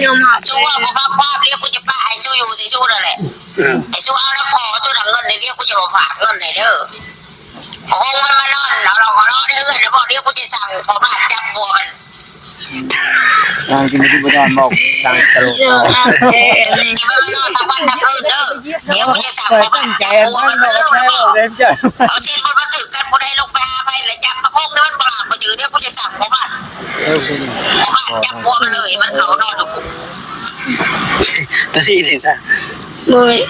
ຍອມຮັບ ຊູເວົ້າບໍ່ຟັງຄວາມ ດຽວກູຈະປະໃຫ້ຊູຢູ່ທີ່ຊູນັ້ນແຫຼະ. ອືມ ໃຫ້ຊູເອົານຳພໍ່ຊູນະ ເງິນນີ້ ດຽວກູຈະບໍ່ຝາກເງິນໃຫ້ເດີ. ໂອ້ ມັນມານອນເອົາລອງເອົາລໍໃນເຮືອນນະບໍ ດຽວກູຈະສັ່ງພໍ່ບ້ານຈັບຜົວມັນ. ນາງກິນບໍ່ໄດ້ບໍ່ ສັ່ງຕະຫຼົກ ເອີ ເອີ ນີ້ ມັນມານອນທັງວັນທັງຄືນເດີ. ດຽວກູຈະສັ່ງພໍ່ບ້ານຈັບຜົວມັນເດີ. ເອົາເສັ້ນບົດມາຖືກກັນ ຜູ້ໃດລົງໄປຫາໃຜລະຈັບມາຄົງໃນມັນບໍ່ລາບບໍ່ຈື່. ດຽວກູຈະສັ່ງພໍ່ບ້ານ ພໍ່ບ້ານຈັບຜົວມັນເລີຍ ມັນເຂົ້ານອນຢູ່ຄຸກ. ຕົວນີ້ເດ້ຊະ ບໍ່ແມ່ນ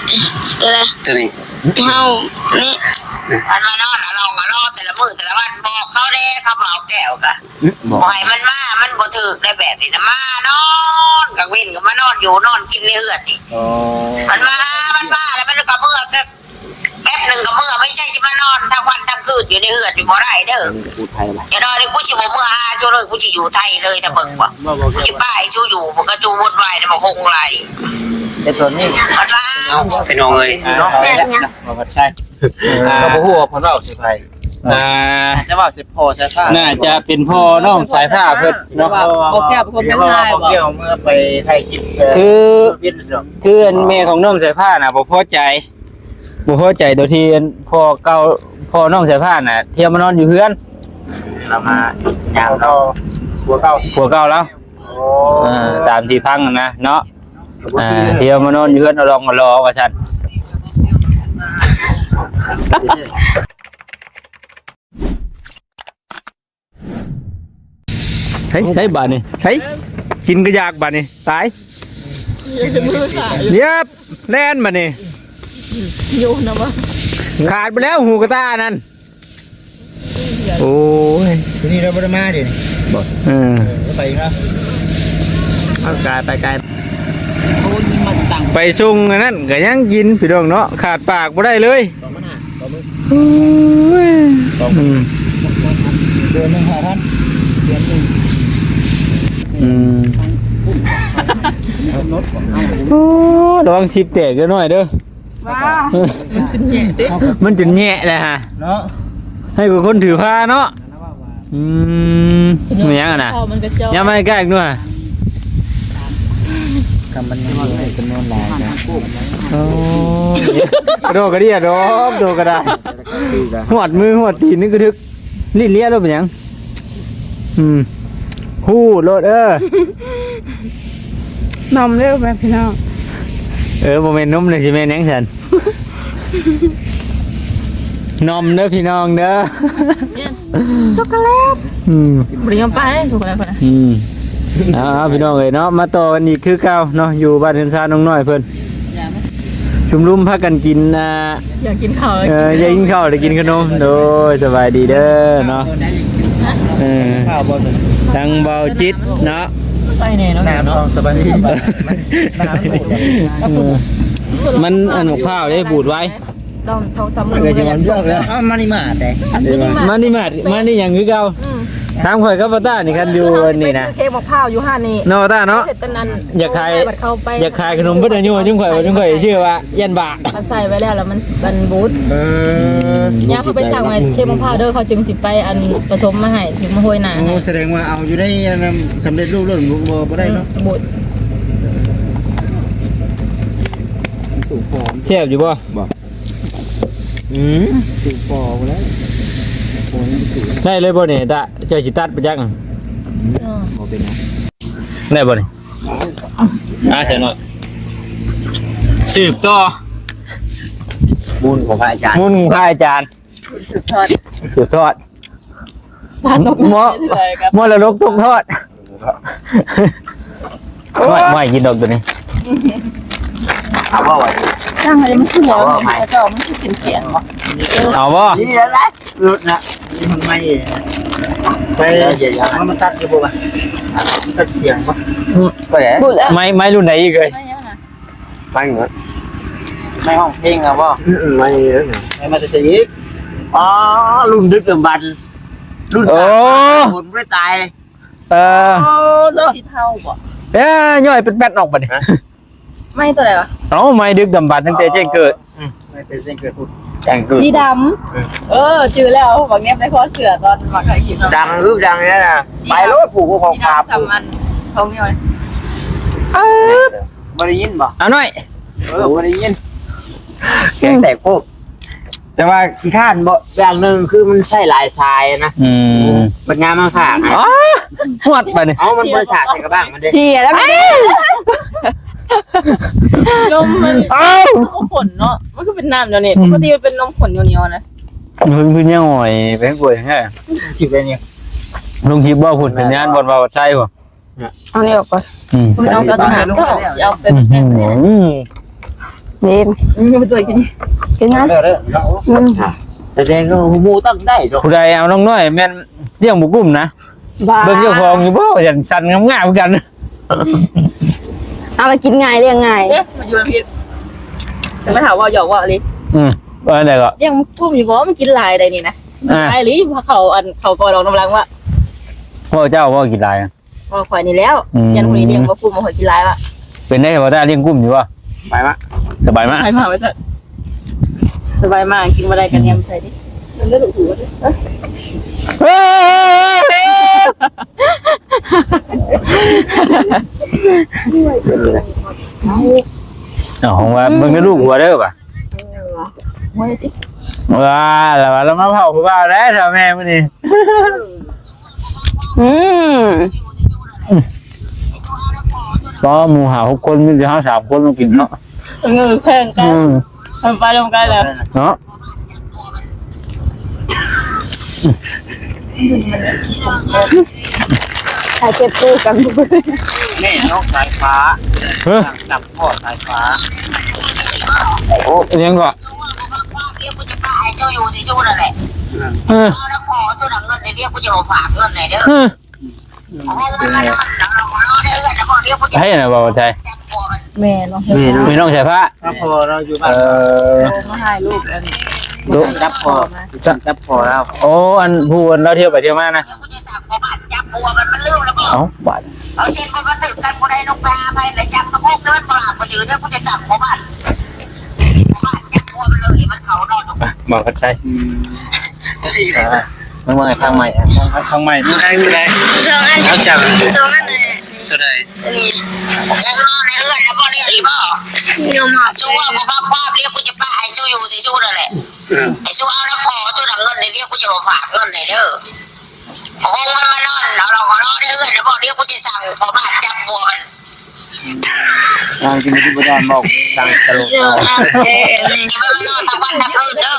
ຕົວໃດ? ຕົວນີ້ ເຮົານີ້ ມັນມານອນອະລອງອະລໍແຕ່ລະມື້ແຕ່ລະວັນ. ບອກເຂົາແດ່ ຄຳວ່າເອົາແກ້ວກະ ບໍ່ໃຫ້ມັນມາ ມັນບໍ່ຖືກໄດ໋ແບບນີ້ນະ. ມານອນກາງເວັນກະມານອນຢູ່ນອນກິນໃນເຮືອນນີ້. ມັນມາ ມັນມາແລ້ວມັນກະເມືອ ແປັບໜຶ່ງກະເມືອ. ບໍ່ໃຊ່ຊິມານອນທັງວັນທັງຄືນຢູ່ໃນເຮືອນນີ້ບໍ່ໄດ້ເດີ. ຢູ່ໄທລະ ຢ່ານ້ອຍນີ້ກູຊິບໍ່ເມືອຫາຊູເລີຍ ກູຊິຢູ່ໄທເລີຍ. ຖ້າເບິ່ງວ່າ ກູຊິປະໃຫ້ຊູຢູ່ ພວກກະຈູວຸ່ນວາຍນະ ມາຄົງຫຼາຍ. ແຕ່ສ່ວນນີ້ ມັນວ່າ ພີ່ນ້ອງເອີຍເນາະ ເອົາໄປໄດ້ເນາະ ເອົາໄປໄດ້. ອ່າ ກະບໍ່ຮູ້ວ່າເພິ່ນເວົ້າໃສ່ໃຜ ອ່າ ຈະເວົ້າໃສ່ພໍ່ສາຍຟ້າ ໜ້າຈະເປັນພໍ່ນ້ອງສາຍຟ້າເພິ່ນເນາະ. ບໍ່ແກ້ວເປັນຄົນເປັນຊາຍບໍ່? ບໍ່ແກ້ວເມື່ອໄປຖ່າຍຄລິບ ຄື ຄືອັນແມ່ຂອງນ້ອງສາຍຟ້ານະບໍ່ພໍໃຈ ບໍ່ພໍໃຈໂຕທີ່ພໍ່ເກົ່າ ພໍ່ນ້ອງສາຍຟ້ານະ ທ່ຽວມານອນຢູ່ເຮືອນ ລາວມາຍາມເຮົາ ຜົວເກົ່າ ຜົວເກົ່າລາວ. ໂອ້ ເອີ ຕາມທີ່ຟັງຫັ້ນນະເນາະ ອ່າ ທ່ຽວມານອນຢູ່ເຮືອນອະລອງອະລໍວ່າຊັ້ນ. ໃສ ໃສບາດນີ້ ໃສ ກິນກະຢາກບາດນີ້ ຕາຍ ຢຽບ ແລ່ນບາດນີ້ ໂຍນນະບໍ່ ຂາດໄປແລ້ວຫູກະຕານັ້ນ. ໂອ້ຍ ມື້ນີ້ລາວບໍ່ໄດ້ມາເດນີ້ ບໍ່ ເອີ ເອີ ໄປອີກເນາະ ເອົາກາຍໄປກາຍ ໄປສົ່ງອັນນັ້ນກະຍັງກິນ ພີ່ນ້ອງເນາະ ຂາດປາກບໍ່ໄດ້ເລີຍ. ໂອ້ຍ ອືມ ເດືອນໜຶ່ງຫ້າພັນ ເດືອນໜຶ່ງ ອືມ ໂອ້ ລະວັງສິບແຕກເດີນ້ອຍເດີ. ວ້າ ມັນຈົນແຍະແລ້ວຫະເນາະ ໃຫ້ກວ່າຄົນຖືພາເນາະ. ອືມ ແມ່ນຫຍັງຫັ້ນນະ ຍາມມາໃກ້ໆໜ່ວຍ ກຳມັນຍັງຢູ່ໃນຈຳນວນຫຼາຍນະ. ໂອ້ ກະໂດກກະເດຍດອກ ໂດກກະດາຍ ຮອດມືຮອດຕີນນີ້ກະຖືກ ລີ້ນເລຍໂລດ ເປັນຫຍັງ? ອືມ ຮູ້ໂລດ ເອີ ນົມເດີແມ່ພີ່ນ້ອງ. ເອີ ບໍ່ແມ່ນນົມເດີ ຊິແມ່ນຫຍັງຊັ້ນ? ນົມເດີພີ່ນ້ອງເດີ ແມ່ນ ຊັອກໂກແລັດ. ອືມ ບໍ່ໄດ້ຍອມປານເດ້ ຊັອກໂກແລັດພຸ້ນນະ. ອືມ ເອົາໆ ພີ່ນ້ອງເອີຍເນາະ ມາຕໍ່ກັນອີກຄືເກົ່າເນາະ ຢູ່ບ້ານເຮືອນຊານນ້ອງນ້ອຍເພິ່ນ ຊຸມລຸມພາກັນກິນ ອ່າ ຢາກກິນເຂົ້າ ເອີ ຢາກກິນເຂົ້າ ຢາກກິນຂະໜົມ. ໂດຍ ສະບາຍດີເດີເນາະ ເອີ ທາງເບົາຈິດເນາະ ໄປແນ່ເນາະ ນ້ຳເນາະ ສະບາຍດີ ນ້ຳ ເອີ ມັນອັນໝາກພ້າວເດ້ ບູດໄວ ລອງສອງສາມມື້ ເອົາມານີ້ມາດເດ້ ມານີ້ມາດ ມານີ້ຫຍັງຄືເກົ່າ. ອືມ ຖາມຂ້ອຍກັບປ້າຕ້ານີ້ ຄັນຢູ່ອັນນີ້ນະ ເຮົາໄປຊື້ເຄັກໝາກພ້າວຢູ່ຮ້ານນີ້ເນາະ ປ້າຕ້າເນາະ ເຮັດອັນນັ້ນ ຢາກຂາຍ ຢາກຂາຍຂະໜົມເບິດອາຍຸ ຈຸມຂ້ອຍ ຈຸມຂ້ອຍເຊື່ອວ່າຢ້ານບາດ ມັນໃສ່ໄວ້ແລ້ວ ແລ້ວມັນ ມັນບູດ. ເອີ ຍາມເຮົາໄປສັ່ງໄວ້ເຄັກໝາກພ້າວເດີ ເຂົາຈຶ່ງຊິໄປອັນປະສົມມາໃຫ້ ເຄັກມາໂຮຍໜ້າ. ໂອ້ ສະແດງວ່າເອົາຢູ່ໃນອັນນັ້ນສຳເລັດຮູບໂລດ ບໍ່ ບໍ່ໄດ້ເນາະ ອືມ ບໍ່ ແຊບຢູ່ບໍ່? ບໍ່ ອືມ ສູບພໍບໍ່ໄດ້ ໄດ້ເລີຍບໍ່ນີ້ ຕາ ເຈົ້າຊິຕັດໄປຈັກ? ອືມ ບໍ່ເປັນຫຍັງ ໄດ້ບໍ່ນີ້? ອ່າ ຊະເນາະ ສືບຕໍ່ ມູນຂອງພະອາຈານ ມູນຂອງພະອາຈານ ສືບທອດ ສືບທອດ ມໍ ມໍລະດົກຕົກທອດ. ບໍ່ ບໍ່ໃຫ້ກິນດອກໂຕນີ້ ເອົາບໍ່? ຈັ່ງໃດມັນຄືເຫຼືອ ເຈົ້າມັນຄືແຂງໆບໍ່? ເອົາບໍ່? ນີ້ແຫຼະ ລົດນະ ມັນໄໝ້ ໄປ ມັນຕັດຢູ່ບໍ່ວະ? ມັນຕັດສຽງບໍ່? ອືມ ໄປແລ້ວ ໄໝ້ ໄໝ້ລຸ້ນໃດອີກເອີຍ? ໄໝ້ຫຍັງນະ? ໄໝ້ຫຍັງ? ໄມ້ຮ້ອງເພງນະບໍ່? ອືມ ໄມ້ ໄມ້ມາແຕ່ໃສອີກ? ອໍ ລຸ້ນດຶກດຳບັນ ລຸ້ນ ໂອ້ ຕາໂດນບໍ່ໄດ້ຕາຍ. ເອີ ໂອ້ ເນາະ ສີເທົາບໍ່? ເອີ ຍ່ອຍແປັດໆອອກບັດນີ້ ຮະ? ໄມ້ໂຕໃດວະ? ເອົ້າ ໄມ້ດຶກດຳບັນຕັ້ງແຕ່ແຈ້ງເກີດ. ອໍ ອືມ ຕັ້ງແຕ່ແຈ້ງເກີດພຸ້ນ ແຈ້ງເກີດ ສີດຳ. ເອີ ເອີ ຈື່ແລ້ວ ບັກແນບໃນຄໍເສື້ອຕອນມາຖ່າຍຄລິບ ດັງຄືດັງນີ້ນະ ສີດຳ ໄປໂລດ ຜູກຂອງຂາ ສີດຳ ສຳອັນ ຂອງນີ້ໄວ້ ບໍ່ໄດ້ຍິນບໍ່? ເອົາໜ້ອຍ ເອີ ບໍ່ໄດ້ຍິນ ແກງແຕກໂພກ ແຕ່ວ່າຂີ້ຄ້ານບໍ່ ຢ່າງໜຶ່ງຄືມັນໃຊ້ຫຼາຍສາຍນະ ອືມ ບັດຍາມເຮົາສາກ ອໍ ຮອດບາດນີ້ ເອົ້າ ມັນບໍ່ໄດ້ສາກໃສ່ກະບັງມັນເດ້ ເພຍແລ້ວ ນມມັນ ເອົ້າ ນ້ຳຂ້ນເນາະ ມັນຄືເປັນນ້ຳດຽວນີ້ ອືມ ປົກກະຕິມັນເປັນນົມຂ້ນໜຽວໆນະ ເພິ່ນຄືຍັງຫອຍໄປກວຍແທ້ ຄລິບໄດ້ນີ້ ລົງຄລິບບໍ່ພຸ້ນ ເປັນຍານບ່ອນວ່າວັດໄຊພຸ້ນ ເອົານີ້ອອກກ່ອນ ອືມ ເອົາໄປ ອືມ ເດ ອືມ ໄປຕົວກິນ ກິນນະ ເດີ ອືມ ແຕ່ແດງກໍຮູ້ໝູ່ຕັ້ງໄດ້ດອກ ຜູ້ໃດເອົານ້ອງນ້ອຍແມ່ນລ້ຽງບໍ່ກຸ້ມນະ ບ້າ ເບິ່ງເຈົ້າຂອງຢູ່ບໍ່ ຈັ່ງຊັ້ນງາມໆຄືກັນ ເອົາລະກິນງ່າຍລ້ຽງງ່າຍ ເອີ ມາຢູ່ນຳພີ້ ແຕ່ມາຖາມເວົ້າຫຍອກເວົ້າອີ່ຫຼີ ອືມ ວ່າໃດກໍ ລ້ຽງກຸ້ມຢູ່ບໍ່ ມັນກິນຫຼາຍໃດນີ້ນະ ອ່າ ຫຼາຍອີ່ຫຼີ ເຂົາ ອັນ ເຂົາກໍລອງນຳຫຼັງວ່າ ເວົ້າເຈົ້າບໍ່ກິນຫຼາຍ ເວົ້າຂ້ອຍນີ້ແລ້ວ ອືມ ຢ້ານຜູ້ອື່ນລ້ຽງບໍ່ກຸ້ມ ຂ້ອຍກິນຫຼາຍວ່າ ເປັນໄດບໍ່ຕາລ້ຽງກຸ້ມຢູ່ບໍ່ ສະບາຍມາ ສະບາຍມາ ສະບາຍມາວ່າຊັ້ນ ສະບາຍມາ ກິນບໍ່ໄດ້ກໍແນມໃສ່ເດ້ ເອີ ເອົາ ຂອງວ່າເບິ່ງໃນລູກຫົວເດີວ່າ ວ່າລະວ່າລະມາເຜົາຜູ້ບ່າວແລ້ວ ຖ້າແມ່ມື້ນີ້ ອືມ ກໍໝູ່ຫ້າຫົກຄົນ ມີແຕ່ເຮົາສາມຄົນມາກິນເນາະ ເງິນແພງກັນ ອືມ ໄປນຳກັນແລ້ວເນາະ ຖ້າເກັບຕູ້ກັນ ແມ່ນ້ອງສາຍຟ້າ ເອີ ຈັບພໍ່ສາຍຟ້າ ໂອ້ ອີ່ຫຍັງກໍ ເອີ ເອີ ໃຜນະເວົ້າໄທ ແມ່ນ້ອງ ແມ່ນ້ອງ ແມ່ນ້ອງສາຍຟ້າ ຄັບ ພໍ່ລາວຢູ່ບ້ານ ເອີ ໂທມາຫາລູກ ອັນ ລູກ ຈັບພໍ່ ຈັບພໍ່ລາວ ໂອ້ ອັນຜູ້ອັນລາວທ່ຽວໄປທ່ຽວມານະ ເອົ້າ ບາດ ເອົາເຊັ່ນບໍ່ມາຖືກກັນ ຜູ້ໃດລົງໄປຫາໃຜແລ້ວຈັບມາຄົບ ແຕ່ມັນບໍ່ຫຼາກບໍ່ຈື່ເດີ ກູຈະຈັບພໍ່ບ້ານ ພໍ່ບ້ານຈັບຜົວມັນເລີຍ ມັນເຂົ້ານອນຢູ່ ອ່ະ ບໍ່ເຂົ້າໃຈ ອືມ ອ່າ ເບິ່ງ ເບິ່ງໃຫ້ຟັງໃໝ່ ຟັງ ຟັງໃໝ່ ຕົວໃດ ຕົວໃດ ສອງອັນ ເອົາຈັບ ສອງອັນ ຕົວໃດ ຕົວນີ້ ຍັງນອນໃນເຮືອນນະ ບໍ່ໄດ້ອີ່ບໍ່ ຍອມຮັບ ຈູວ່າບໍ່ຮັບຄວາມ ດຽວກູຈະປະໃຫ້ຊູຢູ່ທີ່ຊູນັ້ນແຫຼະ ອືມ ໃຫ້ຊູເອົານຳພໍ່ຊູນຳເງິນ ດຽວກູຈະບໍ່ຝາກເງິນໃຫ້ເດີ ໂອ້ຍ ມັນມານອນເອົາລອງເອົາລອໃນເຮືອນນະບໍ່ ດຽວກູຈະສັ່ງພໍ່ບ້ານຈັບຜົວມັນ ນາງກິນບໍ່ໄດ້ນອນບໍ່ ຕັ້ງຕະຫຼົກ ດຽວມັນມານອນທັງວັນທັງຄືນເດີ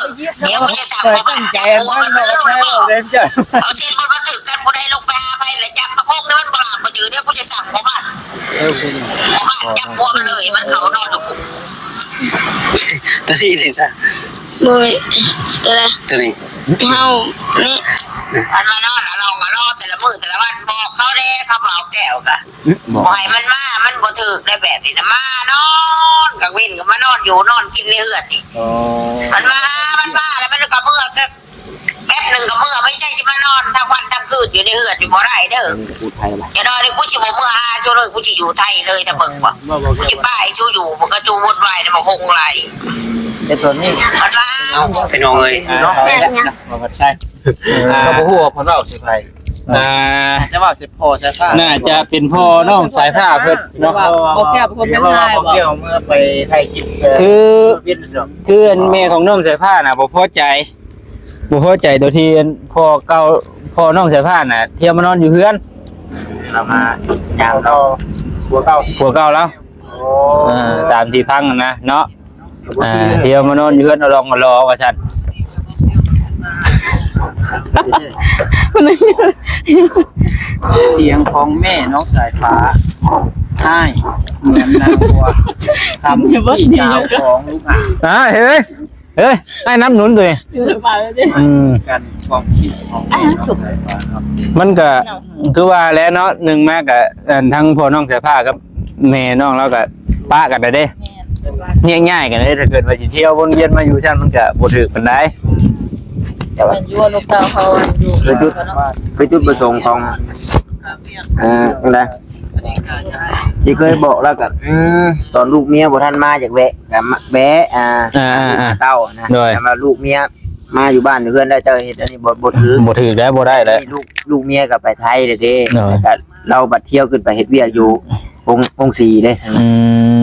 ດຽວກູຈະສັ່ງພໍ່ບ້ານຈັບຜົວມັນ ເອົາເຊັ່ນບໍ່ມາຖືກກັນ ຜູ້ໃດລົງໄປຫາໃຜແລ້ວຈັບມາຄົບ ມັນບໍ່ຫຼາກບໍ່ຈື່ ດຽວກູຈະສັ່ງພໍ່ບ້ານ ເອີ ພໍ່ບ້ານຈັບຜົວມັນເລີຍ ມັນເຂົ້ານອນຢູ່ຄຸກ ຕອນນີ້ເດ້ຊະ ໂດຍ ຕົວໃດ ຕົວນີ້ ເຮົານີ້ ອັນມານອນລະລອງມາລໍແຕ່ລະມື້ແຕ່ລະວັນ ບອກເຂົາແດ່ ຄຳເວົ້າແກ້ວກະ ອືມ ບໍ່ໃຫ້ມັນມາ ມັນບໍ່ຖືກໄດ໋ ແບບນີ້ນະ ມານອນກາງເວັນກໍມານອນຢູ່ນອນກິນໃນເຮືອນນີ້ ອໍ ມັນມາ ມັນມາແລ້ວມັນກໍເມືອ ແປັບໜຶ່ງກໍເມືອ ບໍ່ໃຊ່ຊິມານອນທັງວັນທັງຄືນຢູ່ໃນເຮືອນນີ້ບໍ່ໄດ້ເດີ ຈະໜ້ອຍນີ້ກູຊິບໍ່ເມືອຫາເຈົ້າເລີຍ ກູຊິຢູ່ໄທເລີຍ ຖ້າເບິ່ງວ່າ ກູຊິປະໃຫ້ຊູຢູ່ ພວກກະຊູວຸ່ນວາຍນຳບັກຫົງຫຼາຍ ແຕ່ຕອນນີ້ ມັນວ່າ ເອົ້າ ພີ່ນ້ອງເອີຍເນາະ ເອົາແລ້ວເນາະ ບໍ່ເຂົ້າໃຈ ເອີ ກໍບໍ່ຮູ້ວ່າເພິ່ນເວົ້າໃສ່ໃຜ ອ່າ ໜ້າຈະເວົ້າໃສ່ພໍ່ໃສ່ປ້າ ໜ້າຈະເປັນພໍ່ນ້ອງສາຍຟ້າເພິ່ນເນາະ ພໍ່ແກ້ວເປັນຄົນເປັນລາຍບໍ່ ພໍ່ແກ້ວເມື່ອໄປຖ່າຍຄລິບ ຄື ຄືອັນແມ່ຂອງນ້ອງສາຍຟ້ານະບໍ່ພໍໃຈ ບໍ່ພໍໃຈໂຕທີ່ພໍ່ເກົ່າ ພໍ່ນ້ອງສາຍຟ້ານະທ່ຽວມານອນຢູ່ເຮືອນ ລາວມາຍາມເກົ່າ ຜົວເກົ່າ ຜົວເກົ່າລາວ ໂອ້ ເອີ ຕາມທີ່ຟັງນະເນາະ ອ່າ ທ່ຽວມານອນຢູ່ເຮືອນອະລອງອະລໍວ່າຊັ້ນ ສຽງຂອງແມ່ນ້ອງສາຍຟ້າ ອ້າຍ ເໝືອນນາງບົວຄຳ ພີ່ສາວຂອງລູກຫາ ອ່າ ເຮີ້ຍ ເອີຍ ອ້າຍນ້ຳໜູນຕົວນີ້ ອືມ ການຄວາມຄິດຂອງແມ່ນ້ອງສາຍຟ້າເນາະ ມັນກະຄືວ່າແຫຼະເນາະ ໜຶ່ງມາກະ ອັນ ທັງພໍ່ນ້ອງສາຍຟ້າກັບແມ່ນ້ອງລາວກະປະກັນໄດ້ເດ້ ແຍກຍ້າຍກັນໄດ້ ຖ້າເກີດວ່າຊິທ່ຽວວົນວຽນມາຢູ່ຊັ້ນ ມັນກະບໍ່ຖືກປານໃດ ແຕ່ວ່າຢູ່ນຳເກົ່າເຮົາຢູ່ ຄືຈຸດ ຄືຈຸດປະສົງຂອງ ເອີ ຈັ່ງໃດ ທີ່ເຄີຍບອກລາວກໍ ອືມ ຕອນລູກເມຍບໍ່ທັນມາ ຢາກແວະ ກໍມາແວະ ອ່າ ອ່າ ອ່າ ເຕົ້ານະ ໂດຍ ແຕ່ວ່າລູກເມຍມາຢູ່ບ້ານຢູ່ເຮືອນແລ້ວ ເຈົ້າເຮັດອັນນີ້ບໍ່ ບໍ່ຖືກ ບໍ່ຖືກແລ້ວ ບໍ່ໄດ້ແລ້ວ ລູກ ລູກເມຍກໍໄປໄທແລ້ວເດ້ ໂດຍ ແລ້ວກໍລາວບັດທ່ຽວຂຶ້ນໄປເຮັດວຽກຢູ່ ປົງ ປົງສີເດ້ທາງນັ້ນ. ອື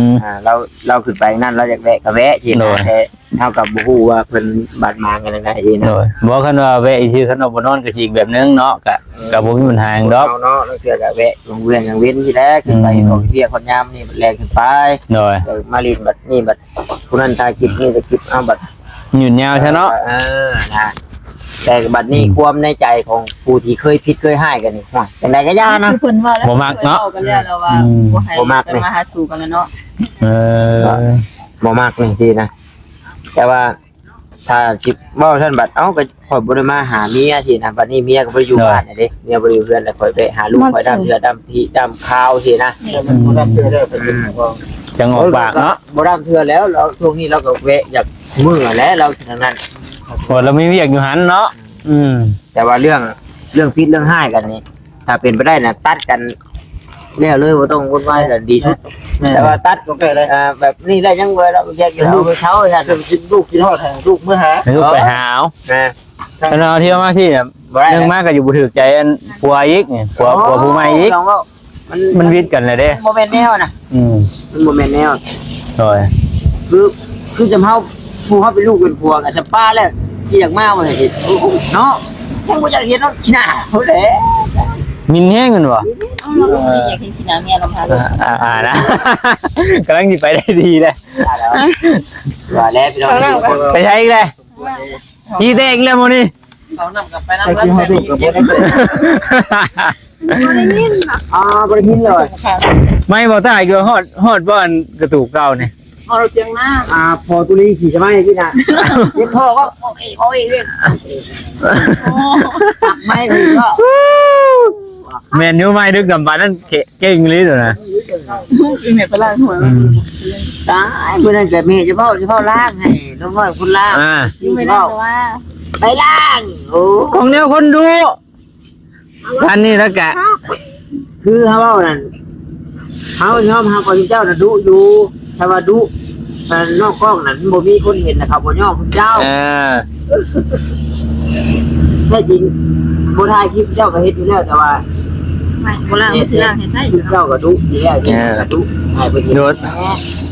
ມ ອ່າ ລາວ ລາວຂຶ້ນໄປນັ້ນ ລາວຢາກແວະກໍແວະຊີ້ນະ. ໂດຍ ແຕ່ເຮົາກໍບໍ່ຮູ້ວ່າເພິ່ນບາດໝາງກັນຈັ່ງໃດຊີ້ນະ. ໂດຍ ບໍ່ ຄັນວ່າແວະຊື່ ຄັນວ່າບໍ່ນອນກໍຊິອີກແບບໜຶ່ງເນາະ ກະ ເອີ ກະບໍ່ມີບັນຫາຫຍັງດອກເນາະ. ລາງເທື່ອກໍແວະຫວ່າງວຽກຫວ່າງເວັນຊີ້ແຫຼະ ຂຶ້ນໄປ ອືມ ເຮັດວຽກຮອດຍາມນີ້ ແລ່ນຂຶ້ນໄປ. ໂດຍ ເອີ ມາຫຼິ້ນບັດນີ້ ບັດຜູ້ນັ້ນຖ່າຍຄລິບ ນີ້ຖ່າຍຄລິບ ເອົາບັດ ຍືດຍາວຊະເນາະ. ເອີ ນະ ແຕ່ບັດນີ້ ອືມ ຄວາມໃນໃຈຂອງຜູ້ທີ່ເຄີຍຜິດເຄີຍຮ້າຍກັນນີ້ ໂອ້ຍ ຈັ່ງໃດກໍຢ່ານະ ຄືເພິ່ນວ່າແລ້ວ ບໍ່ມັກເນາະ. ເວົ້າກັນແລ້ວ ແລ້ວວ່າ ອືມ ບໍ່ໃຫ້ ບໍ່ມັກນີ້ ມາຫາສູ່ກັນແລ້ວເນາະ. ເອີ ບໍ່ມັກນີ້ຊີ້ນະ. ແຕ່ວ່າຖ້າຊິເວົ້າຊັ້ນ ບັດ ເອົ້າ ກໍຂ້ອຍບໍ່ໄດ້ມາຫາເມຍຊີ້ນະ ບັດນີ້ເມຍກໍບໍ່ໄດ້ຢູ່ ໂດຍ ບ້ານເດ້ ເມຍບໍ່ໄດ້ຢູ່ເຮືອນ ແລ້ວຂ້ອຍໄປຫາລູກຂ້ອຍ ດຳເທື່ອດຳພີດຳຄາວຊີ້ນະ. ອືມ ຈັງອອກປາກເນາະ. ບໍ່ດຳເທື່ອແລ້ວ ແລ້ວຊ່ວງນີ້ລາວກໍແວະຢາກເມືອແຫຼະ ລາວທາງນັ້ນ ໂອ້ ລາວມີວຽກຢູ່ຫັ້ນເນາະ. ອືມ ແຕ່ວ່າເລື່ອງ ເລື່ອງຜິດເລື່ອງຮ້າຍກັນນີ້ ຖ້າເປັນໄປໄດ້ນະ ຕັດກັນແລ້ວເລີຍ ບໍ່ຕ້ອງວຸ່ນວາຍກັນ ດີສຸດ. ແມ່ນ ແຕ່ວ່າຕັດ ບໍ່ໄດ້ ອ່າ ແບບນີ້ໄດ້ຍັງວ່າລາວແຍກຢູ່ ລູກເຊົາຊັ້ນ ລູກຄິດຮອດໃຫ້ລູກເມືອຫາ ໃຫ້ລູກໄປຫາເອົາ. ແມ່ນ ຄັນເອົາທ່ຽວມາຊີ້ນະ ບໍ່ໄດ້ ໜຶ່ງມາກໍຢູ່ບໍ່ຖືກໃຈອັນຜົວອີກນີ້ ຜົວ ໂອ້ ຜົວຜູ້ໃໝ່ອີກ ລອງເວົ້າ ມັນ ມັນວິດກັນແລ້ວເດ້ ມັນບໍ່ແມ່ນແນວນະ. ອືມ ມັນບໍ່ແມ່ນແນວ. ໂດຍ ຄື ຄືຈຳເຮົາ ຜູ້ເຮົາເປັນລູກເປັນຜົວກັນ ສະປາແລ້ວ ຊິຢາກມາບໍ່ໃຫ້ເຫັນເນາະ ຍັງບໍ່ຢາກເຫັນເນາະ ຂີ້ໜ້າເຂົາແຫຼະ ມິນແຮງແມ່ນບໍ່? ເອີ ຢາກເຫັນຂີ້ໜ້າເມຍລຳພັງ. ອ່າ ອ່າ ນະ ກຳລັງຊິໄປໄດ້ດີເດ້ ວ່າແລ້ວ ວ່າແລ້ວ ພີ່ນ້ອງ ໄປໃສອີກແລ້ວ? ຂີ້ແຕກອີກແລ້ວມື້ນີ້ ເຂົ້ານ້ຳກັບໄປນ້ຳ ໄປກິນຮອດລູກກັບບໍ່ໄດ້ ບໍ່ໄດ້ຍິນນະ. ອ່າ ບໍ່ໄດ້ຍິນເລີຍ ໄມ້ບໍ່ຕາຍ ຄືຮອດ ຮອດບໍ່ ອັນກະຕູກເກົ່ານີ້ ຮອດຕຽງນາ. ອ່າ ພໍຕຸລີຂີ່ສະໄໝນີ້ນະ ເຈັບຄໍກໍ ໂອເຄ ໂອເຄ ເລີຍ ໄມ້ກໍ ແມ່ນຢູ່ ໄມ້ດຶກດຳບັນນັ້ນ ເກັ່ງອີ່ຫຼີໂຕນະ ແມ່ໄປລ້າງຫົວ. ອືມ ຕາຍ ມື້ນັ້ນກໍແມ່ຈະເວົ້າ ຈະເວົ້າລ້າງໃຫ້ ນ້ອງນ້ອຍຄົນລ້າງ ອ່າ ຢູ່ໄປລ້າງ ໄປລ້າງ ໂອ້ ຂອງແນວຄົນດຸ ອັນນີ້ລະກະ ຄືເຮົາເວົ້ານັ້ນ ເຮົາຍອມຮັບວ່າເຈົ້ານະດຸຢູ່ ຖ້າວ່າດຸ ອັນນອກກ້ອງນັ້ນ ມັນບໍ່ມີຄົນເຫັນນະ ເຂົາບໍ່ຍອມເຈົ້າ. ເອີ ແທ້ຈິງບໍ່ຖ່າຍຄລິບເຈົ້າກໍເຮັດຢູ່ແລ້ວ ແຕ່ວ່າ ບໍ່ລ້າງ ຊິລ້າງໃຫ້ໃຊ້ ເຈົ້າກໍດຸຢູ່ແລ້ວ ເອີ ເຈົ້າກໍດຸໃຫ້ເພິ່ນເຫັນ. ເ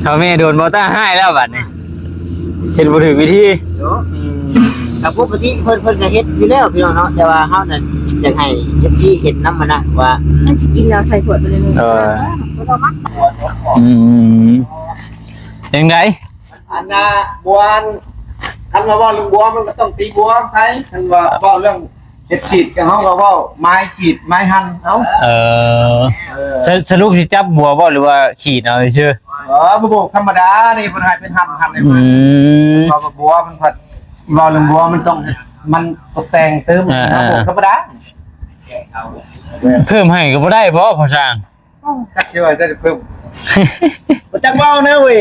ຖົ້າແມ່ໂດນບໍ່ຕາຮ້າຍແລ້ວບັດນີ້ ເຮັດບໍ່ຖືກວິທີເນາະ. ອືມ ກໍປົກກະຕິເພິ່ນ ເພິ່ນກໍເຮັດຢູ່ແລ້ວພີ່ນ້ອງເນາະ ແຕ່ວ່າເຮົານັ້ນຢາກໃຫ້ເອັຟຊີເຫັນນຳຫັ້ນນະ ວ່າມັນຊິກິນແລ້ວໃສ່ຖ້ວຍໄປເລີຍ. ເອີ ອືມ ຈັ່ງໃດ? ອັນນ່າ ບົວ ຄັນວ່າເວົ້າເລື່ອງບົວ ມັນກໍຕ້ອງຕີບົວໃສ່ ຄັນວ່າເວົ້າເລື່ອງ ເຮັດຂີດກໍເຮົາກໍເວົ້າໄມ້ຂີດໄມ້ຫັນເອົາ. ເອີ ເອີ ສະ ສະຫຼຸບຊິຈັບບົວບໍ່ ຫຼືວ່າຂີດເອົາຊື່? ເອີ ບໍ່ ບໍ່ ທຳມະດານີ້ ເພິ່ນໃຫ້ເປັນຫັນ ຫັນໃຫ້ເພິ່ນ. ອືມ ເພາະວ່າບົວມັນພັດ ເວົ້າເລື່ອງບົວມັນຕ້ອງ ມັນຕົກແຕ່ງຕື່ມ. ອ່າ ເຮົາບໍ່ ອ່າ ທຳມະດາ ເພີ່ມໃຫ້ກໍບໍ່ໄດ້ບໍພໍ່ຊ່າງ? ຈັກຊິວ່າຈະໄດ້ເພີ່ມ ບໍ່ຈັກເວົ້ານະເວີຍ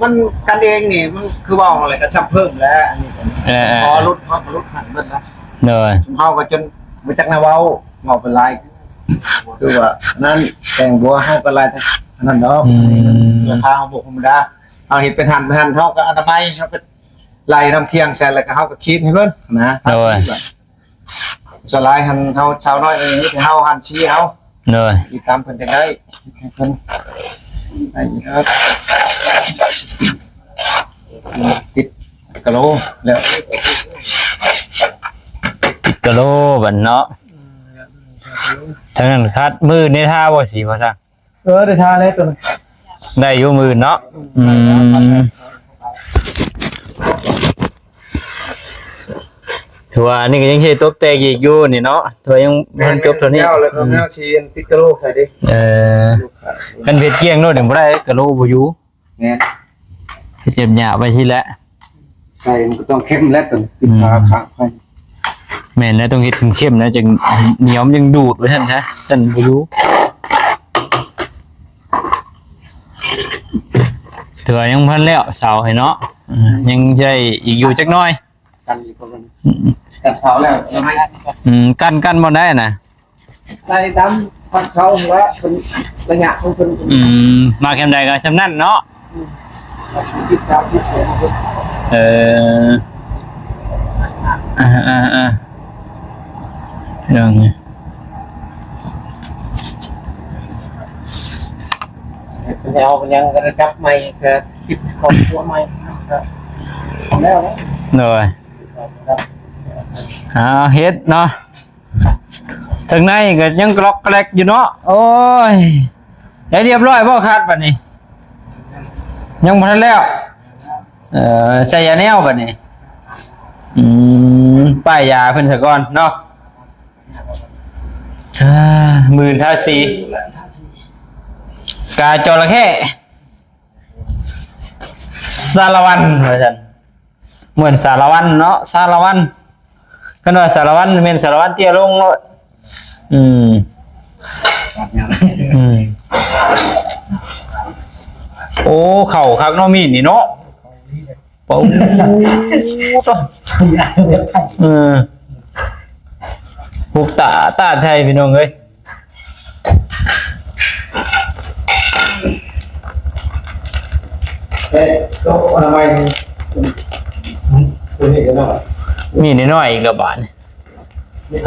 ມັນກັນເອງນີ້ ມັນຄືເວົ້າແຫຼະ ກໍຊ້ຳເພີ່ມແຫຼະ. ອັນນີ້ກໍ ເອີ ຂໍຫຼຸດ ເຮົາກໍຫຼຸດໃຫ້ເບິດລະ. ໂດຍ ເຮົາກໍຈົນບໍ່ຈັກແນວເວົ້າ ເວົ້າໄປຫຼາຍ ຄືວ່ານັ້ນ ແຕ່ງບົວເຮົາກໍຫຼາຍອັນນັ້ນດອກ. ອືມ ລາຄາເຮົາບໍ່ທຳມະດາ ເຮົາເຮັດເປັນຫັນ ເປັນຫັນ ເຮົາກໍອະນາໄມ ເຮົາກໍໄລ່ນ້ຳທ່ຽງໃສ່ ແລ້ວກໍເຮົາກໍຂີດໃຫ້ເພິ່ນນະ. ໂດຍ ສ່ວນຫຼາຍຫັ້ນເຮົາຊາວນ້ອຍເອງ ມີແຕ່ເຮົາຫັ້ນຊີ້ເຮົາ. ໂດຍ ຕິດຕາມເພິ່ນຈັ່ງໃດ ໃຫ້ເພິ່ນ ໃຫ້ເຮົາຕິດກະໂລແລ້ວ ຕິດກະໂລບັດເນາະ. ທາງນັ້ນຄັດ ມື້ນີ້ທາບໍ່ສີບໍ່ຊະ? ເອີ ໄດ້ທາແລ້ວຕົວນັ້ນ ໄດ້ຢູ່ມື້ເນາະ. ອືມ ອືມ ຖືວ່າອັນນີ້ກໍຍັງຊິຕົບແຕ່ງອີກຢູ່ນີ້ເນາະ ຖືວ່າຍັງບໍ່ທັນຈົບເທົ່ານີ້. ແລ້ວ ແລ້ວກໍ ອືມ ແນວຊິຕິດກະໂຫຼໃສ່ເດ້. ເອີ ຄັນເຮັດກ້ຽງໂລດນີ້ບໍ່ໄດ້ ກະໂຫຼບໍ່ຢູ່. ແມ່ນ ເຮັດຫຍາບໆໄວ້ຊີ້ແຫຼະ. ໃສ່ມັນກໍຕ້ອງເຂັ້ມແຫຼະ ຕົວນີ້ ອືມ ຕິດຝາຂ້າງໄວ້. ແມ່ນແລ້ວ ຕ້ອງເຮັດເຂັ້ມໆນະ ຈັ່ງໜຽວ ມັນຈັ່ງດູດໄວ້ຊັ້ນຊະ ຊັ້ນບໍ່ຢູ່. ຖືວ່າຍັງບໍ່ທັນແລ້ວເສົາໃຫ້ເນາະ. ເອີ ຍັງໃຊ້ອີກຢູ່ຈັກໜ້ອຍ ກັນອີກປະມານ ອືມ ກັນເສົາແລ້ວ ອືມ ກັນ ກັນບໍ່ໄດ້ນະ ໄດ້ຕາມພັກເສົາແຫຼະ ເປັນໄລຍະຂອງເພິ່ນ. ອືມ ມາແຄມໃດກໍຊ່ຳນັ້ນເນາະ. ອືມ ສິບ ສາມສິບ ເອີ ອ່າໆ ເລື່ອງນີ້ ອືມ ແລ້ວຍັງກະຈັບໃໝ່ ກະຄິດຄອບຄົວໃໝ່ ກະແລ້ວ ໂດຍ ເອົາເຮັດເນາະ ທາງໃນກະຍັງກະລັອກກະແລັກຢູ່ເນາະ ໂອ້ຍ ໄດ້ລຽບຮ້ອຍບໍ່ຄັດບາດນີ້ ຍັງບໍ່ທັນແລ້ວ ເອີ ໃສ່ຢາແນວບາດນີ້ ອືມ ປ້າຍຢາເພິ່ນສາກ່ອນເນາະ ອ່າ ໝື່ນທາສີ ກາຈໍລະເຂ້ ສາລະວັນ ວ່າຊັ້ນ ເໝືອນສາລະວັນເນາະ ສາລະວັນ ຄັນວ່າສາລະວັນແມ່ນສາລະວັນເຕ້ຍລົງໂລດ ອືມ ອືມ ໂອ້ ເຂົ້າຄັກເນາະ ມີດນີ້ເນາະ ໂອ້ ເອີ ຫົກຕາ ຕາໄທ ພີ່ນ້ອງເອີຍ ເອີ ໂຕອະນາໄມ ມີນ້ອຍໆ ອີກແລ້ວບາດນີ້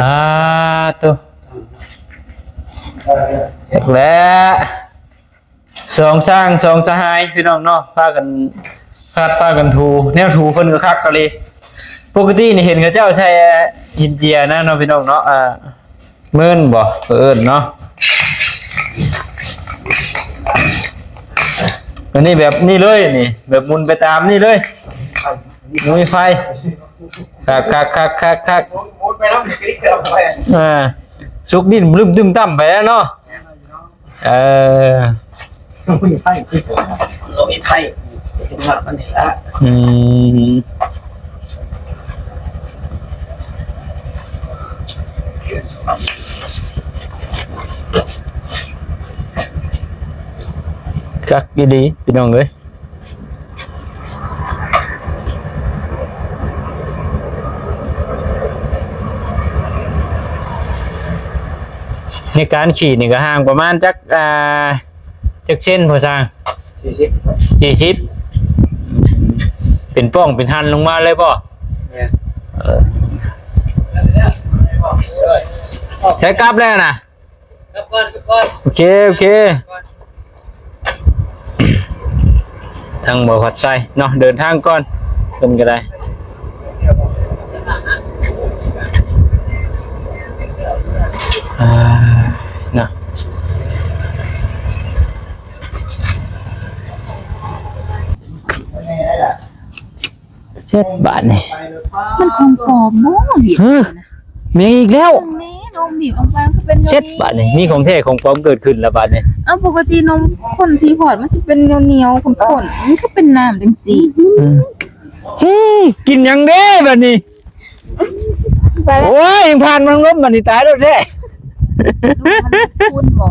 ອ່າ ໂຕ ຈັກແຫຼະ ສອງຊ່າງສອງສະຫາຍພີ່ນ້ອງເນາະ ພາກັນຂັດພາກັນຖູ ແນວຖູເພິ່ນກະຄັກອີ່ຫຼີ ປົກກະຕິນີ້ເຫັນເຂົາເຈົ້າໃສ່ຫີນເຈຍນະເນາະ ພີ່ນ້ອງເນາະ ອ່າ ເມີນບໍ່ເອີ້ນເນາະ ອັນນີ້ແບບນີ້ເລີຍນີ້ ແບບໝຸນໄປຕາມນີ້ເລີຍ ບໍ່ມີໄຟ ຄັກໆໆໆ ໝຸນໄປແລ້ວ ອ່າ ສຸກດິນບຶ້ມຕຶ້ມຕ່ຳໄປແລ້ວເນາະ. ເອີ ໂລງມີໄຟ ໂລງມີໄຟ ເປັນສະພາບມັນນີ້ລະ ອືມ ຄັກອີ່ຫຼີ ພີ່ນ້ອງເອີຍ. ໃນການຂີດນີ້ກະຫ່າງປະມານຈັກ ອ່າ ຈັກເຊັນພໍ່ຊ່າງ? ສີ່ສິບ ສີ່ສິບ ເປັນປ່ອງເປັນຫັ້ນລົງມາເລີຍບໍ່? ແມ່ນ ເອີ ໃຊ້ກັບແລ້ວນະ? ກັບກ່ອນ ກັບກ່ອນ ໂອເຄ ໂອເຄ ທາງບໍ່ພັດໄຊເນາະ ເດີນທາງກ່ອນ ເພິ່ນກະໄດ້ ອ່າ ເນາະ ເຊັດບາດນີ້ ມັນຂອງປອມບໍ່? ຮະ ແມ່ນອີກແລ້ວ ແມ່ນ ນົມບີບອອກມາຄືເປັນແນວນີ້ ເຊັດບາດນີ້ ມີຂອງແທ້ຂອງປອມເກີດຂຶ້ນແລ້ວບາດນີ້ ເອົ້າ ປົກກະຕິນົມຄົນທີ່ຄອດມັນຊິເປັນໜຽວໆ ຂ້ນໆ ມັນຄືເປັນນ້ຳຈັ່ງຊີ້ ອືມ ກິນຫຍັງເດ້ບາດນີ້? ໂອ້ຍ ຜ່ານມັນລົມບາດນີ້ຕາຍໂລດແທ້ ມັນຄຸນບໍ່?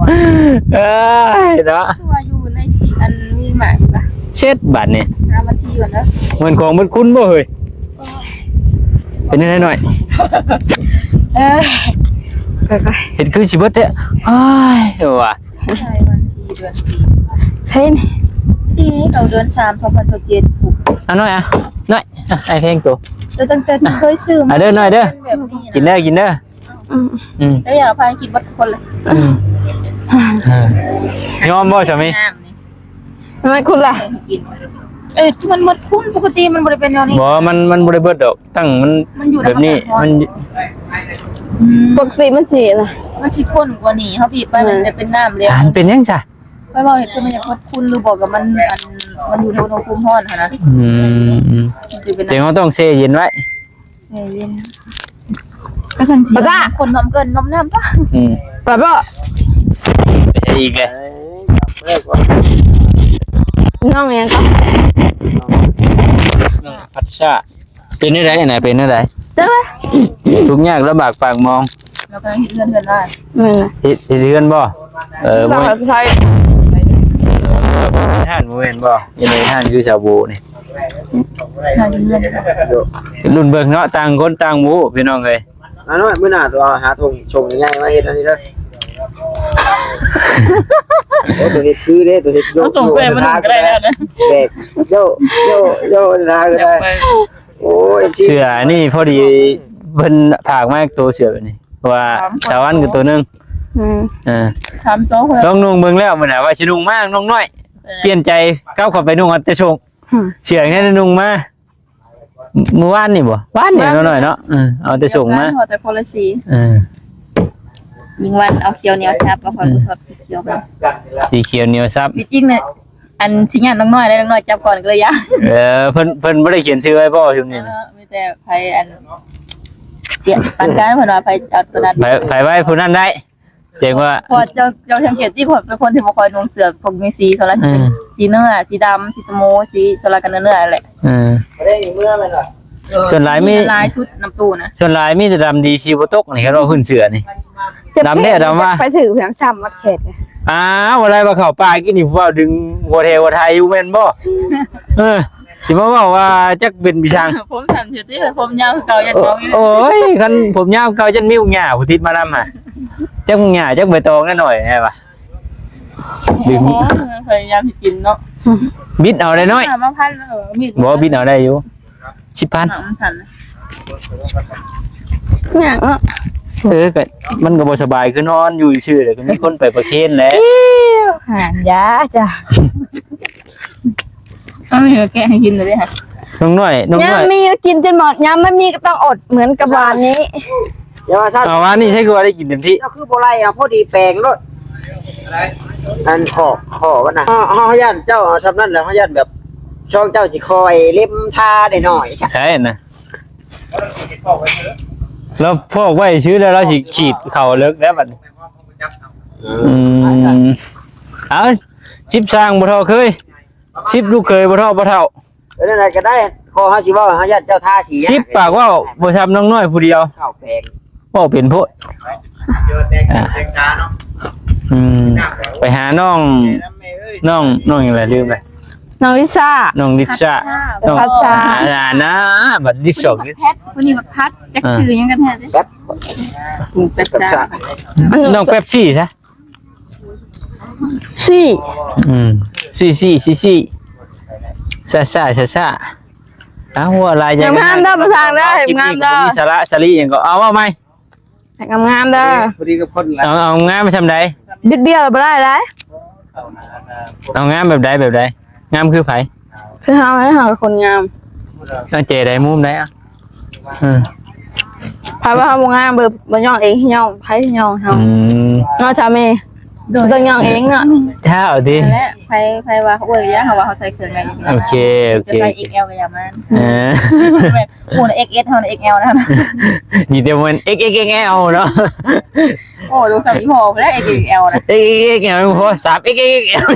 ເອີຍເນາະ ຄືວ່າຢູ່ໃນ ອັນ ມີໝາກຢູ່ປະ ເຊັດບາດນີ້ ຫາມາທີກ່ອນເດີ ແມ່ນຂອງເບິດຄຸນບໍ່ເຮີ້ຍ? ເປັນແນວໃດນ້ອຍ? ເອີ ເຮັດຄືຊິເບິດແທ້ ໂອ້ຍ ວ່າ ໃຊ່ ວັນທີ ເດືອນປີ ເຮັດ ປີນີ້ເຮົາເດືອນສາມ ສອງພັນຊາວເຈັດ ອະນ້ອຍ ອະນ້ອຍ ອະ ອ້າຍແພງໂຕ ແຕ່ຕັ້ງແຕ່ທີ່ເຄີຍຊື້ມາ ອະເດີນ້ອຍເດີ ເປັນແບບນີ້ນະ ກິນເດີ ກິນເດີ ອືມ ອືມ ແລ້ວຢາກໃຫ້ກິນເບິດທຸກຄົນເລີຍ ອືມ ເອີ ຍອມບໍ່ສາມີ? ມັນຄຸນລະ ເອີ ມັນໝົດຄຸນ ປົກກະຕິມັນບໍ່ໄດ້ເປັນແນວນີ້ ບໍ່ ມັນ ມັນບໍ່ໄດ້ເບິດດອກ ຕັ້ງມັນ ມັນຢູ່ແບບນີ້ ມັນ ອືມ ປົກກະຕິມັນຊິນະ ມັນຊິຂຸ້ນກວ່ານີ້ ເຮົາບີບໄປມັນຊິເປັນນ້ຳແລ້ວ ມັນເປັນຫຍັງຊະ? ຂ້ອຍເວົ້າເຫດຜົນມັນຢາກຫົດຂຸ້ນຫຼືບໍ່ ກະມັນ ອັນ ມັນຢູ່ໃນອຸນຫະພູມຮ້ອນຫັ້ນນະ ອືມ ມັນຊິເປັນ ແຕ່ເຮົາຕ້ອງແຊ່ເຢັນໄວ້ ແຊ່ເຢັນ ກະຊັ້ນຊິ ປະຕະ ຄົນນຳເກີນ ນຳນ້ຳປະ ອືມ ປະຕະ ໄປໃສອີກແຫຼະ ນ້ອງຫຍັງກະ ນ້ອງພັດຊາ ເປັນແນວໃດຫັ້ນນະ ເປັນແນວໃດ? ທຸກຍາກລຳບາກປາກໝອງ ລາວກຳລັງເຮັດເຮືອນ ເຮືອນລາວ ແມ່ນ ເຮັດ ເຮັດເຮືອນບໍ່? ເອີ ບໍ່ ເຮັດຮ້ານບໍ່ແມ່ນບໍ່? ເຮັດຮ້ານຄືຊາວໂບນີ້ ຮ້ານເຮືອນ ລຸ້ນເບິ່ງເນາະ ຕ່າງຄົນຕ່າງບໍ່ຮູ້ ພີ່ນ້ອງເອີຍ ອານ້ອຍ ມື້ໜ້າໂຕຫາຖົງ ຖົງໃຫຍ່ໆ ມາເຮັດອັນນີ້ເດີ ໂອ້ ໂຕເຮັດຄືເດ້ ໂຕເຮັດໂຍກ ເອົາສົ່ງໄປໃຫ້ມັນໜຶ່ງກະໄດ້ແລ້ວນະ ແບກ ໂຍກ ໂຍກ ໂຍກ ນະກະໄດ້ ໂອ້ຍ ເສື້ອນີ້ພໍດີເພິ່ນຝາກມາໂຕ ເສື້ອແບບນີ້ ເພາະວ່າສາວອັນກະໂຕໜຶ່ງ ອືມ ເອີ ສາມໂຕພຸ້ນ ລອງນຸ່ງເບິ່ງແລ້ວມື້ໜ້າວ່າຊິນຸ່ງມາ ນ້ອງນ້ອຍ ປ່ຽນໃຈກັບເຂົ້າໄປນຸ່ງເອົາແຕ່ໂສ້ງ ອືມ ເສື້ອນີ້ໄດ້ນຸ່ງມາ ມື້ວານນີ້ບໍ່? ວານນີ້ ວານນີ້ ນ້ອງນ້ອຍເນາະ ເອີ ເອົາແຕ່ໂສ້ງມາ ດຽວກັນ ເອົາແຕ່ຄົນລະສີ ເອີ ຍິງວັນເອົາຂຽວໜຽວຊັບ ບໍ່ຄ່ອຍ ອືມ ບໍ່ຊອບສີຂຽວ ອືມ ສີຂຽວໜຽວຊັບ ທີ່ຈິງນະ ອັນຊິຍາດນ້ອງນ້ອຍ ແລ້ວນ້ອງນ້ອຍຈັບກ່ອນກໍເລີຍຢາກ ເອີ ເພິ່ນ ເພິ່ນບໍ່ໄດ້ຂຽນຊື່ໄວ້ບໍ່ຊຸມນີ້? ເອີ ມີແຕ່ໃຜອັນ ປານກາງ ເພິ່ນວ່າໃຜເອົາຕົວນັ້ນ ໃຜ ໃຜໄວຜູ້ນັ້ນໄດ້ ແສດງວ່າ ເພາະວ່າເຈົ້າ ເຈົ້າສັງເກດຕິ ຂ້ອຍເປັນຄົນທີ່ບໍ່ຄ່ອຍນຸ່ງເສື້ອພວກມີສີ ສ່ວນຫຼາຍ ອືມ ຊິເປັນສີເນື້ອ ສີດຳ ສີຕະໂມ ສີ ສ່ວນຫຼາຍກໍເນື້ອໆ ແຫຼະ ເອີ ບໍ່ໄດ້ມີເມືອແມ່ນບໍ່? ເອີ ສ່ວນຫຼາຍມີ ມີຫຼາຍຊຸດນຳຕູ້ນະ ສ່ວນຫຼາຍມີແຕ່ດຳດີ ສີບໍ່ຕົກນີ້ ຄັນວ່າພື້ນເສື້ອນີ້ ດຳແທ້ດຳວ່າ ໄປຖືກພຽງຊ້ຳມາແຂດ ອ້າວ ບໍ່ໄດ້ວ່າເຂົ້າປ່າກິນນີ້ ຜູ້ບ່າວດຶງຫົວແທ້ຫົວໄທຢູ່ແມ່ນບໍ່? ເອີ ຊິມາເວົ້າວ່າຈັກເປັນປີສັງ ຜົມສັ້ນຢູ່ຕິ ຜົມຍາວຄືເກົ່າ ຢ້ານເມົາຢູ່ ໂອ້ຍ ຄັນຜົມຍາວຄືເກົ່າ ຢ້ານມີຫຍ້າຜູ້ຕິດມານຳຫະ ຈັກຫຍ້າ ຈັກໃບຕອງແນ່ໜ້ອຍແນ່ວ່າ ດຶງ ໂອ້ໂຫ ພະຍາຍາມຊິກິນເນາະ ບິດເອົາໄດ້ນ້ອຍ ມາພັນ ເອີ ມີດ ບໍ່ ບິດເອົາໄດ້ຢູ່ ສິບພັນ ຫຍັງເນາະ ເອີ ກໍມັນກໍບໍ່ສະບາຍ ຄືນອນຢູ່ຊື່ໆ ແລ້ວກໍມີຄົນໄປປະເຄນແຫຼະ ອິ້ວ ຫານຢາຈ້ະ ເອົາແກະໃຫ້ກິນເລີຍເດ້ ນ້ອງນ້ອຍ ນ້ອງນ້ອຍ ຍາມມີກໍກິນຈົນໝົດ ຍາມບໍ່ມີກໍຕ້ອງອົດ ເໝືອນກັບວານນີ້ ຢ່າວ່າຊັ້ນ ເອົາວານນີ້ໃຊ່ຄືວ່າໄດ້ກິນເຕັມທີ່ ເຈົ້າຄືບໍ່ໄລ່ເອົາ ພໍດີແປງໂລດ ອັນຂໍ ຂໍວ່ານະ ເຮົາ ເຮົາຢ້ານເຈົ້າເອົາຊ່ຳນັ້ນແຫຼະ ເຮົາຢ້ານແບບຊ່ອງເຈົ້າຊິຄ່ອຍເລັມທາໄດ້ໜ້ອຍ ໃຊ່ນະ ລາວພອກໄວ້ຊື່ ແລ້ວລາວຊິຂີດເຂົ້າເລິກແລ້ວບັດນີ້ ອືມ ເອົາ ສິບຊ່າງບໍ່ທໍ່ເຄີຍ ສິບລູກເຂີຍບໍ່ທໍ່ພໍ່ເຖົ້າ ເອີ ແນວໃດກໍໄດ້ ຂໍເຮົາຊິເວົ້າ ເຮົາຢ້ານເຈົ້າທາສີ ສິບປາກເວົ້າ ບໍ່ຊ່ຳນ້ອງນ້ອຍຜູ້ດຽວ ເຂົ້າແປງ ເວົ້າເປັນໂພດ ອາ ອືມ ໄປຫານ້ອງ ນ້ອງ ນ້ອງຫຍັງລະ ລືມລະ ນ້ອງລິຊາ ນ້ອງລິຊາ ນ້ອງພັດຊາ ອາ ນະ ບັດນີ້ສອງ ແພັດ ຜູ້ນີ້ບັກພັດ ຈັກຊື່ຫຍັງກັນແທ້ເດ້ ແປັບ ແປັບຊາ ນ້ອງແປັບຊີຊະ ຊີ ອືມ ຊີ ຊີ ຊີ ຊີ ຊາ ຊາ ຊາ ຊາ ເອົາ ຫົວລາຍຢ່າງາມເດີ ປະທານເດີ ງາມເດີ ມີສາລະສາລີຫຍັງກໍ ເອົາ ເວົ້າໃໝ່ ໃຫ້ງາມໆເດີ ພໍດີກັບຄົນລະ ເອົາ ເອົາງາມຊ່ຳໃດ ບິດບຽວບໍ່ໄດ້ໃດ ເອົາງາມແບບໃດ ແບບໃດ ງາມຄືໃຜ? ຄືເຮົາ ໃຫ້ເຮົາກັບຄົນງາມ ຕັ້ງໃຈໃດ ມຸມໃດ ອະ ເອີ ໃຜວ່າເຮົາບໍ່ງາມ ເບິ່ງ ບໍ່ຍ້ອງເອງ ຍ້ອງໃຜ ຍ້ອງເຮົາ ອືມ ເນາະ ສາມີ ໂດຍ ຕ້ອງຍ້ອງເອງເນາະ ເທົ່າຕິ ນັ້ນແຫຼະ ໃຜ ໃຜວ່າ ໂອ້ຍ ຢ່າ ເຮົາວ່າເຮົາໃສ່ເຄື່ອງໃຫຍ່ ໂອເຄ ໂອເຄ ຈະໃສ່ ເອັກແອລ ກໍຢ່າມາ ເອີ ໝູ່ນະ ເອັກແອລ ເຮົານະ ເອັກແອລ ນະ ມີແຕ່ແມ່ນ ເອັກແອລ ເນາະ ໂອ້ ລູກສາວອີ່ພໍ່ພຸ້ນແຫຼະ ເອັກແອລ ນະ ເອັກແອລ ບໍ່ພໍ ສາມ ເອັກແອລ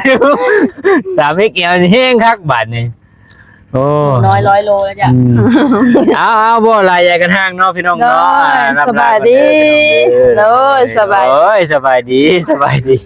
ສາມ ເອັກແອລ ນີ້ແຮງຄັກບາດນີ້ ໂອ້ ນ້ອຍຮ້ອຍໂລແລ້ວຈ້ະ ອືມ ເອົາ ເອົາ ບໍ່ຫຼາຍໃຫຍ່ກັນຫ່າງເນາະ ພີ່ນ້ອງເນາະ ໂດຍ ອ່າ ສະບາຍດີ ລຳລາກ່ອນເດີ ພີ່ນ້ອງເດີ ໂດຍ ສະບາຍ ໂອ້ຍ ສະບາຍດີ ສະບາຍດີ